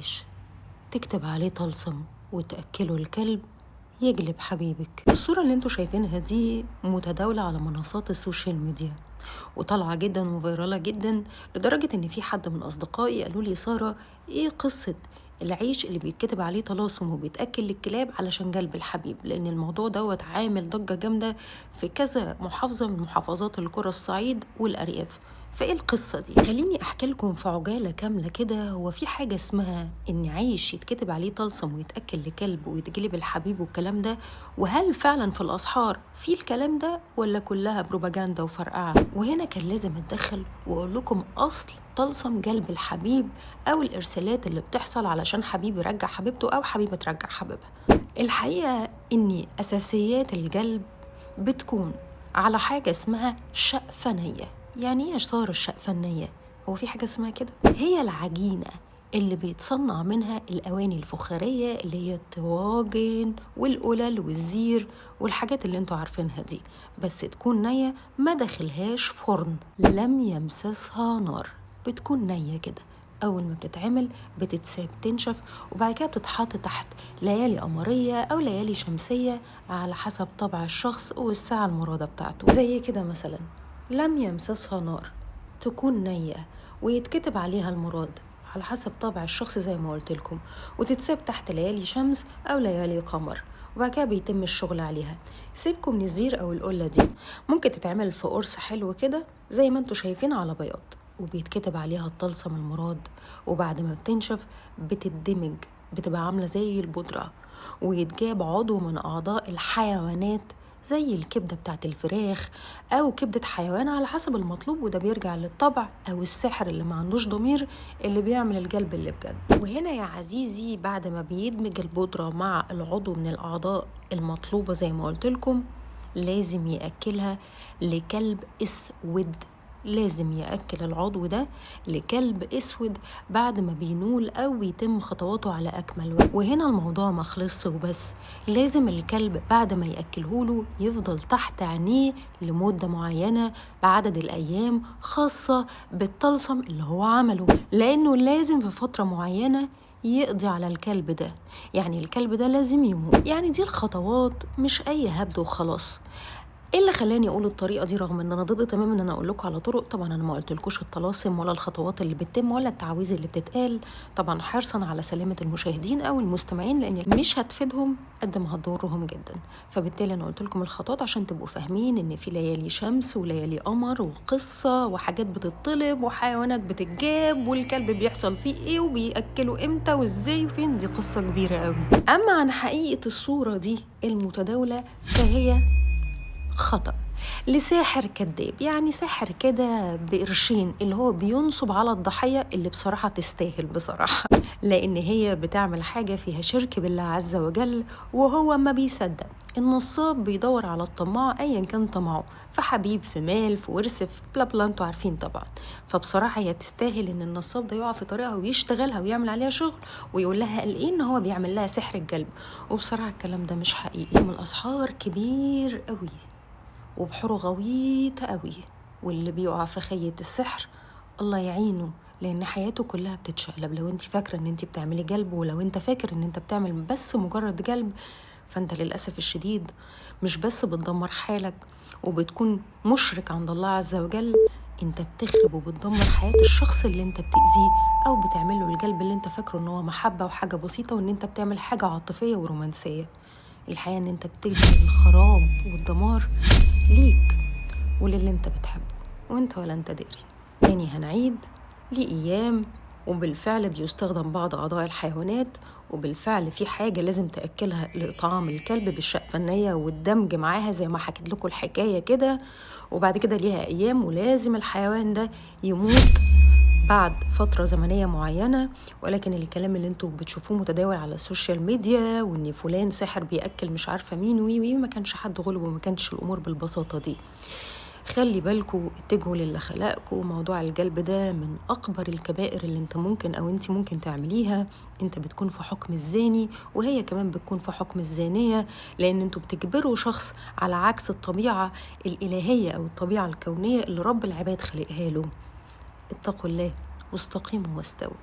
عيش تكتب عليه طلسم وتأكله الكلب يجلب حبيبك. الصورة اللي انتوا شايفينها دي متداولة على منصات ال social media وطالعة جدا و viral جدا، لدرجة ان في حد من اصدقائي قالوا لي سارة ايه قصة العيش اللي بيتكتب عليه طلاسم وبيتأكل للكلاب علشان جلب الحبيب؟ لان الموضوع دوت عامل ضجة جامدة في كذا محافظة من محافظات القرى الصعيد والأرياف. فايه القصة دي؟ خليني احكي لكم في عجالة كاملة كده. هو في حاجة اسمها ان عيش يتكتب عليه طلسم ويتأكل لكلب ويتجلب الحبيب والكلام ده؟ وهل فعلا في الأسحار في الكلام ده ولا كلها بروباجندا وفرقعة؟ وهنا كان لازم اتدخل واقول لكم اصل طلسم جلب الحبيب او الارسالات اللي بتحصل علشان حبيب يرجع حبيبته او حبيبة ترجع حبيبها. الحقيقة ان اساسيات الجلب بتكون على حاجة اسمها شقفنية. يعني ايه صار الشقفنية؟ هو في حاجة اسمها كده؟ هي العجينة اللي بيتصنع منها الأواني الفخارية اللي هي الطواجن والقلل والزير والحاجات اللي انتوا عارفينها دي، بس تكون نية ما داخلهاش فرن، لم يمسسها نار، بتكون نية كده. أول ما بتتعمل بتتساب تنشف، وبعد كده بتتحط تحت ليالي قمرية أو ليالي شمسية على حسب طبع الشخص والساعة المرادة بتاعته. زي كده مثلا لم يمسسها نار، تكون نية ويتكتب عليها المراد على حسب طبع الشخص زي ما قلت لكم، وتتساب تحت ليالي شمس أو ليالي قمر، وبعد كده بيتم الشغل عليها. سيبكم من الزير أو القلة دي، ممكن تتعمل في قرص حلو كده زي ما انتوا شايفين على بياض، وبيتكتب عليها الطلسم المراد، وبعد ما بتنشف بتدمج، بتبقى عاملة زي البودرة، ويتجاب عضو من أعضاء الحيوانات زي الكبدة بتاعت الفراخ أو كبدة حيوان على حسب المطلوب، وده بيرجع للطبع أو السحر اللي ما عندوش ضمير اللي بيعمل الجلب اللي بجد. وهنا يا عزيزي بعد ما بيدمج البودرة مع العضو من الأعضاء المطلوبة زي ما قلت لكم، لازم يأكلها لكلب أسود. لازم يأكل العضو ده لكلب أسود بعد ما بينول أو بيتم خطواته على أكمل وجه. وهنا الموضوع ما خلصش وبس، لازم الكلب بعد ما يأكلهوله يفضل تحت عينيه لمدة معينة بعدد الأيام خاصة بالطلسم اللي هو عمله، لأنه لازم في فترة معينة يقضي على الكلب ده، يعني الكلب ده لازم يموت. يعني دي الخطوات، مش أي هبد وخلاص. ايه اللي خلاني اقول الطريقة دي رغم ان انا ضد تماما ان انا اقول لكم على طرق؟ طبعا انا ما قلتلكوش الطلاسم ولا الخطوات اللي بتتم ولا التعويذ اللي بتتقال، طبعا حرصا على سلامه المشاهدين او المستمعين، لان مش هتفيدهم قد ما هتضرهم جدا. فبالتالي انا قلت لكم الخطوات عشان تبقوا فاهمين ان في ليالي شمس وليالي قمر وقصة وحاجات بتطلب وحيوانات بتتجاب والكلب بيحصل فيه ايه وبياكله امتى وازاي وفين، دي قصة كبيرة قوي. اما عن حقيقة الصورة دي المتداولة فهي خطأ لساحر كذاب، يعني ساحر كده بقرشين اللي هو بينصب على الضحية اللي بصراحة تستاهل بصراحة، لأن هي بتعمل حاجة فيها شرك بالله عز وجل وهو ما بيصدق. النصاب بيدور على الطماع أيا كان طمعه، في حبيب، في مال، في ورث، في بلا بلا، انتوا عارفين طبعا. فبصراحة هي تستاهل إن النصاب ده يقع في طريقها ويشتغلها ويعمل عليها شغل ويقول لها قال إيه إن هو بيعمل لها سحر الجلب، وبصراحة الكلام ده مش حقيقي. من الأسحار كبير قوي وبحوره غويطة قوي، واللي بيقع في خية السحر الله يعينه، لأن حياته كلها بتتشقلب. لو انت فاكرة ان انت بتعملي جلب، ولو انت فاكر ان انت بتعمل بس مجرد جلب، فانت للأسف الشديد مش بس بتدمر حالك وبتكون مشرك عند الله عز وجل، انت بتخرب وبتدمر حياة الشخص اللي انت بتأذيه او بتعمله الجلب اللي انت فاكره ان هو محبة وحاجة بسيطة وان انت بتعمل حاجة عاطفية ورومانسية. الحقيقة ان انت بتجلب الخراب والدمار ليك وللي انت بتحبه وانت ولا انت داري. تاني هنعيد لأيام، وبالفعل بيستخدم بعض أعضاء الحيوانات، وبالفعل في حاجة لازم تأكلها لإطعام الكلب بالشقفنية والدمج معاها زي ما حكيت لكم الحكاية كده، وبعد كده ليها أيام ولازم الحيوان ده يموت بعد فترة زمنية معينة. ولكن الكلام اللي انتوا بتشوفوه متداول على ال social media وان فلان ساحر بيأكل مش عارفة مين وي وي، ما كانش حد غلب وما كانش الأمور بالبساطة دي. خلي بالكوا، اتجهوا للي خلقكوا. موضوع الجلب ده من أكبر الكبائر اللي انت ممكن أو انت ممكن تعمليها. انت بتكون في حكم الزاني وهي كمان بتكون في حكم الزانية، لأن انتوا بتجبروا شخص على عكس الطبيعة الإلهية أو الطبيعة الكونية اللي رب العباد خلقها له. اتقوا الله واستقيموا واستووا.